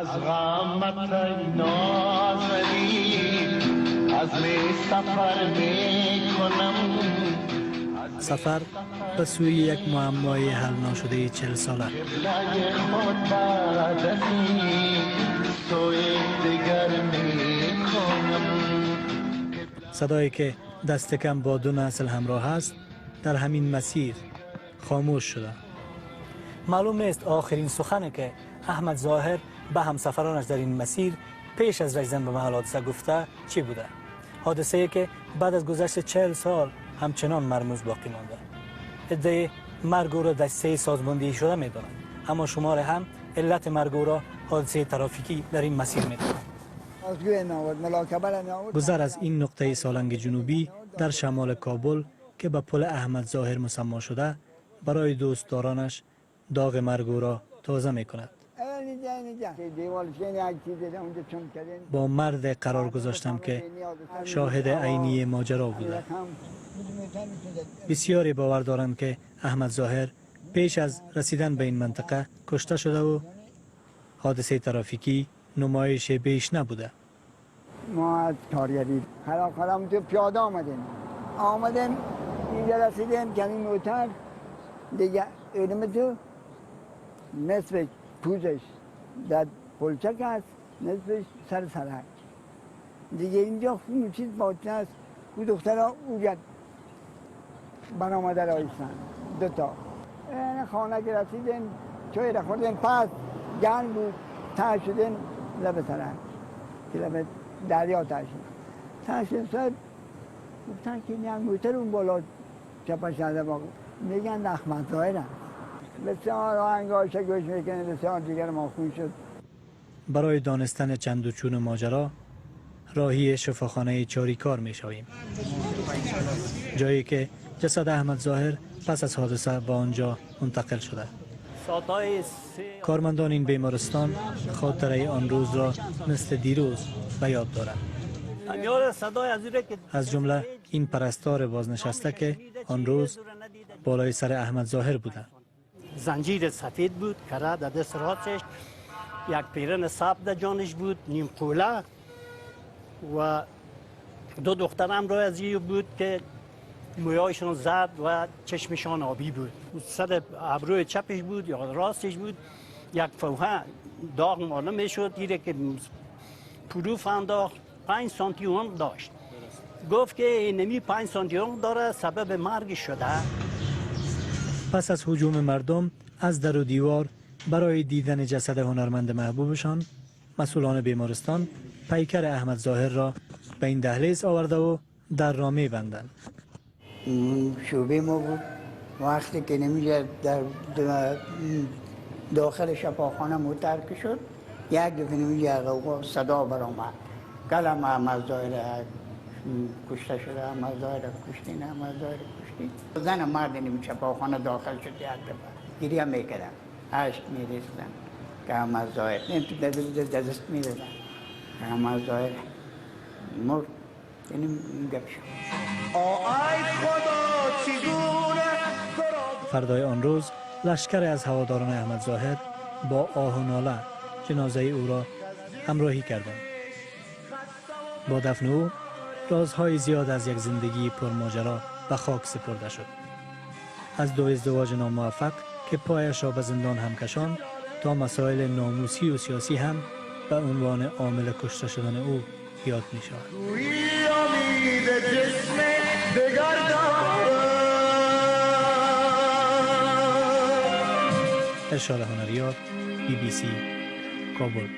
از غمت نازنین از می سفر می کنم. سفر به سوی یک معمای حل ناشده 40 ساله. قبله خود بعد از این سوی دیگر می کنم. صدایی که دست کم با دو نسل همراه است در همین مسیر خاموش شده. معلوم نیست آخرین سخنی که احمد ظاهر به همسفرانش در این مسیر پیش از رسیدن به محل حادثه گفته چی بوده. حادثه ای که بعد از گذشت 40 سال همچنان مرموز باقی مانده. عده‌ای مرگ او را دسته سازماندهی شده می‌دانند، اما شمار هم علت مرگ او را حادثه ترافیکی در این مسیر می‌دانند. گذر از این نقطه سالنگ جنوبی در شمال کابل که به پل احمد ظاهر مسما شده برای دوستدارانش داغ مرگ او را تازه می کند. با مرد قرار گذاشتم که شاهد عینی ماجرا بوده. بسیاری باور دارند که احمد ظاهر پیش از رسیدن به این منطقه کشته شده و حادثه ترافیکی نمایش بیش نبوده. ما از کارگری خراب تو پیاده آمدیم اینجا رسیدیم که این موتر دیگه علم تو نصف پوزش در پلچک هست، نصفش سر سرک دیگه. اینجا خون چیز باطن است. او دخترها او برآمده رایستن دوتا خانه که رسیدیم چای را خوردیم، پس گرم بود، ته شدیم لب سرک که لب دریا ته شدیم. صاحب گفتن که این موتر اون بالا چپش شده باقی میگن احمد ظاهر است. بسیار آهنگاش گوش میکنه، بسیار دیگر ما خون شد. برای دانستن چند و چون ماجرا راهی شفاخانه چاریکار میشویم، جایی که جسد احمد ظاهر پس از حادثه به آنجا منتقل شده. کارمندان این بیمارستان خاطره آن روز را مثل دیروز به یاد دارند، از جمله این پرستار بازنشسته که آن روز بالای سر احمد ظاهر بوده. زنجیر سفید بود، کره در دست راستش، یک پیرن سبز در جانش بود، نیم قوله و دو دخترم را از بود که مویایشان زرد و چشمشان آبی بود. سر ابروی چپش بود یا راستش بود یک فوهه داغ معلوم میشد، دیره که پروف انداخت 5 سانتی عمق داشت. گفت که نمی 5 سانتی عمق داره، سبب مرگ شده. پس از هجوم مردم از در و دیوار برای دیدن جسد هنرمند محبوبشان، مسئولان بیمارستان پیکر احمد ظاهر را به این دهلیز آورده و در را می بندند. شعبه ما بود وقتی که نمیشه در داخل شفاخانه مترک شد، یک دفعه نمیشه صدا برآمد کلم احمد ظاهر کشته شده، احمد ظاهر کشتین، احمد ظاهر کشتین. زن مرد نمی شفاخانه داخل شد، یک دفعه گریه میکردن، اشک میریختن که احمد ظاهر دست میدادن، احمد ظاهر مرد. یعنی گپ شد. فردای آن روز لشکر از هواداران احمد ظاهر با آه و ناله جنازه او را همراهی کردند. با دفن او رازهای زیاد از یک زندگی پرماجرا به خاک سپرده شد. از دو ازدواج ناموفق که پایش را به زندان هم کشاند تا مسائل ناموسی و سیاسی هم به عنوان عامل کشته شدن او یاد می شود. ارشاد هنریار، BBC، کابل.